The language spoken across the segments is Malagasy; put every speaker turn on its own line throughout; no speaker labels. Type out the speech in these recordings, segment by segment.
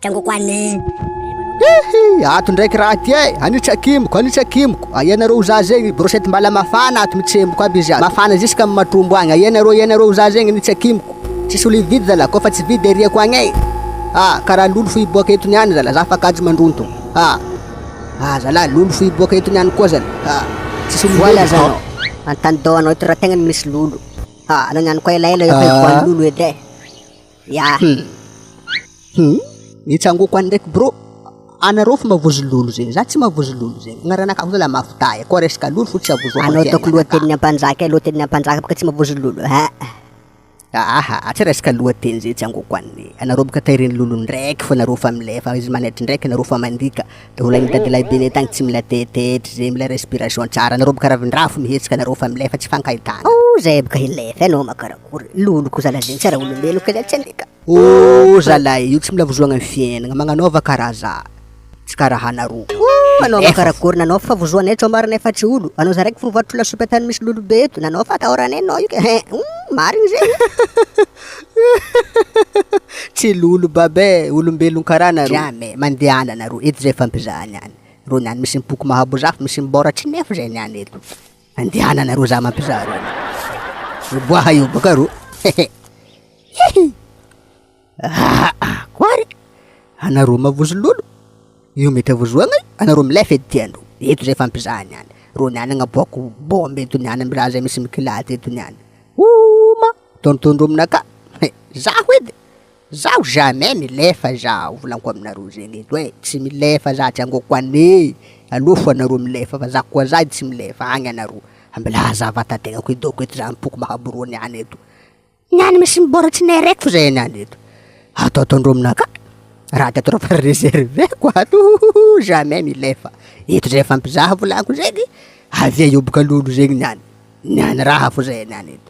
Tsangoko any.
Hihi, ato ndraiky raha ty e, anitsakimoko, anitsakimoko, aia nareo za zegny, brochette mbala mafana ato mitsemboko aby izy ato, mafana jusque amy matombo agny, aia nareo, aia nareo za zegny anitsakimoko, tsisy olo hividy zalah, kôfa tsy vidy ariako agny e, ah karaha lolo fo hiboaka eto niany zalah, za fa kajo mandrontogno, ah, ah zalah lolo fo hiboaka eto niany koa zalah, ah, tsisy olo
Voala
hividy.
zanao. Antany dohanao eto raha tegna misy lolo. Ah, anao niany koa elaela efa hiboahan'ny lolo edy e. Ya.
Hum, nitsangoko any ndraiky bro, anareo fa mavozo lolo zegny, za tsy mavozo lolo zegny, agnaranakahy zala mafy koa resaka lolo fo tsy avozoako
Anao ataoko lohatenin'ny ampanjaka e, lohatenin'ny ampanjaka boka tsy mavozo lolo. Ha.
Aha, tsy resaka lohateny zay tsangoko any, anareo boka tahirin'ny lolo ndraiky fô nareo fa milefa, izy manaitry ndraiky nareo fa mandika, de volagniny dadilahy be tagny tsy mila tetetry zay, mila respiration tsara, anareo boka ravindraha fo mihetsika anareo fa milefa tsy ifankahitana.
Oh, zay boka hilefa anao makarakory, lolo ko zala zegny tsy raha olombelo ka zay tsy andika.
Oh zalahy, io tsy mila vozoagna ny fiainagna, magnanaova karaha za, tsy karaha anareo.
Oh, anao makarakory nanao fa vozoanay tsao marina efa tsy olo, anao za raiky fo mivarotro lasopy an-tany misy lolo be eto, nanao fa atahoranay anao io ke, hein, hum, marigny zegny.
Tsy lolo babe e, olombelogno karaha nareo. Jamais, mandehana nareo, eto zay ifampizaha niany, reo niany misy mipoko mahabo zafy, misy mibôra tsy nefo zay niany eto. Andehana nareo za mampizaha reo. Miboaha io baka reo. Hihi. Ah, koary. Anareo mavozo lolo. Io mety avozoagna io. Anareo milefa edy ty andro. Eto zay fampizaha niany. Reo niany agnaboako bombe eto niany amy raha zay misy mikilaty eto niany. Oma, tontondro aminakahy. He, zaho edy. Zaho jamais milefa zaho, volaniko aminareo zegny eto e, tsy milefa za tsy angôko ane, aleo fo anareo milefa fa za koa za tsy milefa, agny anareo, ambila za vatategnako idôko eto za mipoko mahaboro niany eto, niany misy mibôra tsy nereko fo zay niany eto, ataotaondreo aminakahy, raha ty atao fa reserveko ato jamais milefa, eto zay fampizaha volaniko zegny, avia hiôboka lolo zegny niany, niany raha fo zay niany eto.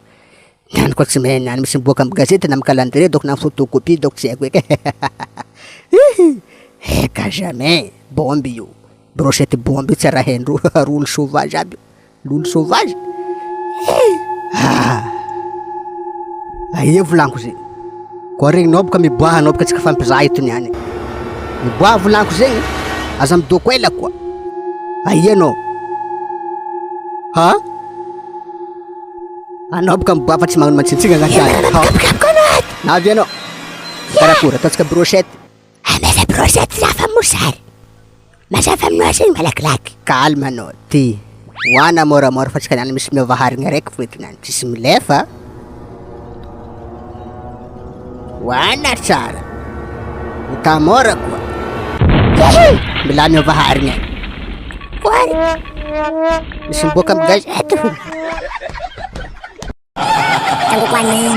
Niany koa tsy mahay niany misy miboaka amin'ny gazety na amin'ny calendrier donc na amin'ny photocopie donc tsy haiko eky hihi eka jamais bombe io brochette bombe io tsy arahendreo ary olo sauvage aby io lolo sauvage hi ah aia volaniko zegny koa regninao boka miboaha anao boka tsika fampizaha eto niany miboaha volaniko zegny aza midôko ela koa aia anao ha Anao boka miboaha fa tsy magnano mantsintsina agnaty ala. Navy anao. Karakory ataontsika brochette.
Amesa brochette za fa mosary. Mazava aminao zegny malakilaky.
Calme anao ty. Hoana moramora fa tsika niany misy miova harigna raiky fo eto niany. Tsisy milefa. Hoana tsara. Ota mora koa. Mila miova harigna.
Koary.
Misy miboaka amy gazety.
Tangoko any.